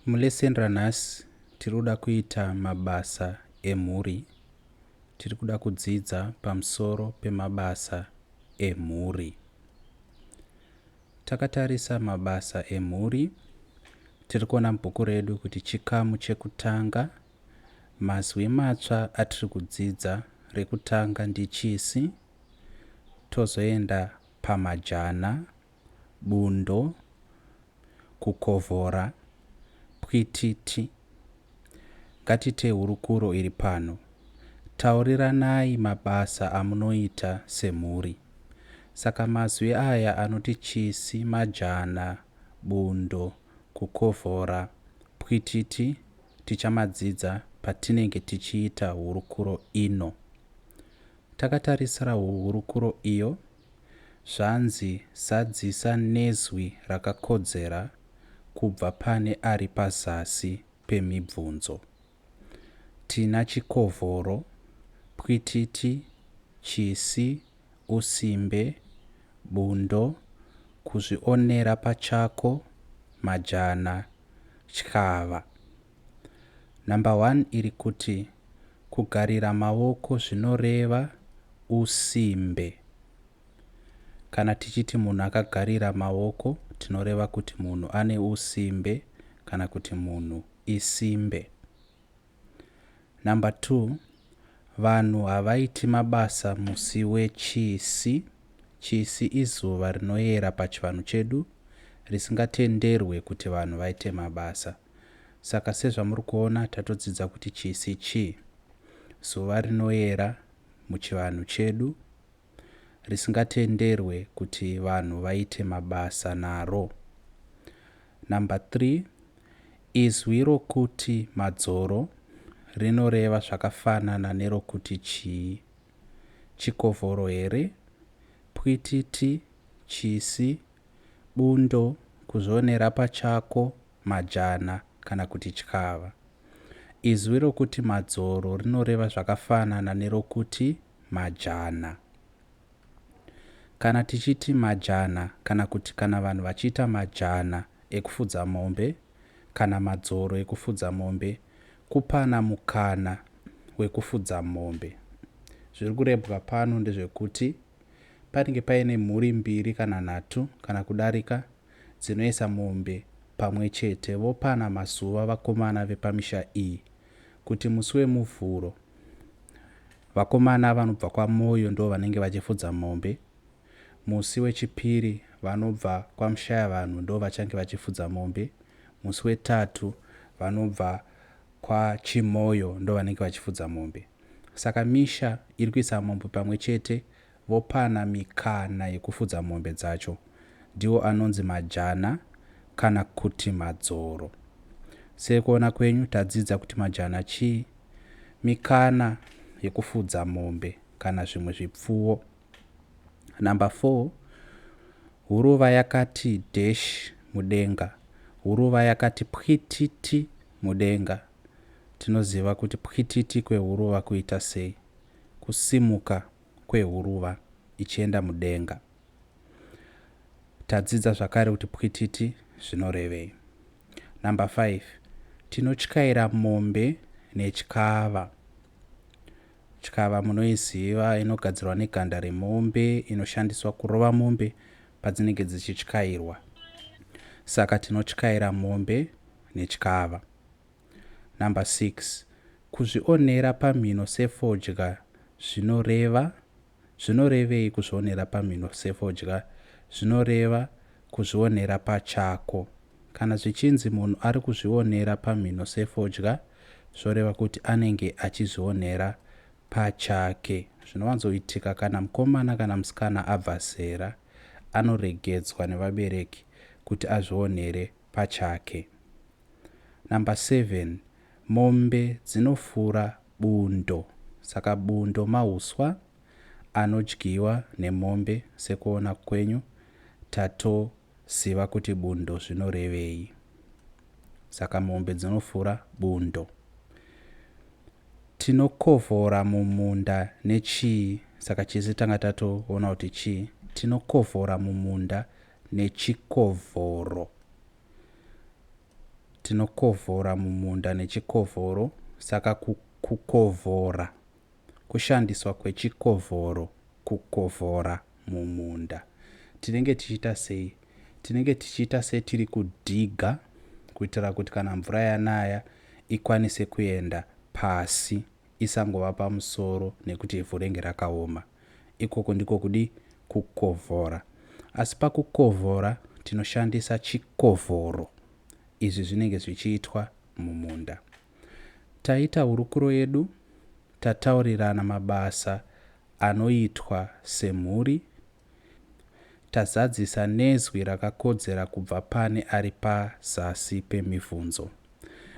Mulesson ranhasi tiri kuda kuita mabasa emhuri. Tiri kuda kudzidza pamusoro pemabasa emhuri. Takatarisa mabasa emhuri, tiri kuona mubhuku redu kuti chikamu chekutanga, mazwi matsva atiri kudzidza, rekutanga ndichisi, tozoenda pamajana, bundo, kukovhora, pwititi. Ngatiitei hurukuro iri pano. Tauriranai mabasa amunoita semhuri. Saka mazwi aya anoti chisi, majana, bundo, kukovhora, pwititi tichamadzidza patinenge tichiita hurukuro ino. Takatarisira hurukuro iyo, zvanzi zadzisa nezwi rakakodzera kubva pane ari pazasi pemibvunzo. Tina chikovhoro, pwititi, chisi, usimbe, bundo, kuzvionera pachako, majana, tyava. Number one iri kuti kugarira maoko zvinoreva usimbe. Kana tichiti munhu akagarira maoko tinoreva kuti munhu ane usimbe kana kuti munhu isimbe. Number 2, vanhu havaiti mabasa musi weChisi. Chisi izuva rinoyera pachivanhu chedu risingatenderwe kuti vanhu vaite mabasa. Saka sezvamuri kuona tatodzidza kuti chisi chii. Zuva rinoyera muchivanhu chedu risingatenderwe kuti vanhu vaite mabasa naro. Number 3, izwi rokuti madzoro rinoreva zvakafanana nerokuti chii? Chikovhoro here? Pwititi, chisi, bundo, kuzvionera pachako, majana kana kuti tyava. Izwi rokuti madzoro rinoreva zvakafanana nerokuti majana. Kana tichiti majana kana kuti kana vanhu vachiita majana ekufudza mombe kana madzoro ekufudza mombe, kupana mukana wekufudza mombe. Zviri kurebwa pano ndezvekuti panenge paine mhuri mbiri kana nhatu kana kudarika dzinoisa mombe pamwe chete vopana mazuva vakomana vepamisha iyi kuti musi weMuvhuro vakomana vanobva kwaMoyo ndo vanenge vachifudza mombe, musi weChipiri vanobva kwaMushayavanhu ndo vachange vachifudza mombe, musi wetatu vanobva kwaChimoyo ndo vanenge vachifudza mombe. Saka misha iri kuisa mombe pamwe chete vopana mikana yekufudza mombe dzacho. Ndiwo anonzi majana kana kuti madzoro. Sekuona kwenyu tadzidza kuti majana chii? Mikana yekufudza mombe kana zvimwe zvipfuwo. Number 4, huruva yakati dash mudenga. Huruva yakati pwititi mudenga. Tinoziva kuti pwititi kwehuruva kuita sei? Kusimuka kwehuruva ichienda mudenga. Tadzidza zvakare kuti pwititi zvinorevei. Number 5, tinotyaira mombe netyava. Tyava munoiziva inogadzirwa neganda remombe inoshandiswa kurova mombe padzinenge dzichityairwa. Saka tinotyaira mombe netyava. Number 6, kuzvionera pamhino sefodya zvinoreva Zvinorevei kuzvionera pamhino sefodya? Zvinoreva kuzvionera pachako. Kana zvichinzi munhu ari kuzvionera pamhino sefodya, zvoreva kuti anenge achizvionera pachake. Zvinowanzoitika kana mukomana kana musikana abva zera, anoregedzwa nevabereki kuti azvionere pachake. Number 7, Mombe dzinofura bundo. Saka bundo mahuswa anodyiwa nemombe sekuona kwenyu tatoziva kuti bundo zvinorevei. Saka mombe dzinofura bundo. Tinokovhora mumunda nechii? Saka chisi tanga tatoona kuti chii. Tinokovhora mumunda nechikovhoro. Tinokovhora mumunda nechikovhoro saka kukovhora kushandiswa kwechikovhoro kukovhora mumunda. Tinenge tichiita sei? Tinenge tichiita setiri kudhiga kuitira kuti kana mvura yanaya ikwanise kuenda pasi isangova pamusoro nekuti ivhu renge rakaoma. Ikoko ndiko kudi kukovhora. Asi pakukovhora tinoshandisa chikovhoro. Izvi zvinenge zvichiitwa mumunda. Taita hurukuro yedu, tataurirana mabasa anoitwa semhuri, tazadzisa nezwi rakakodzera kubva pane ari pazasi pemibvunzo.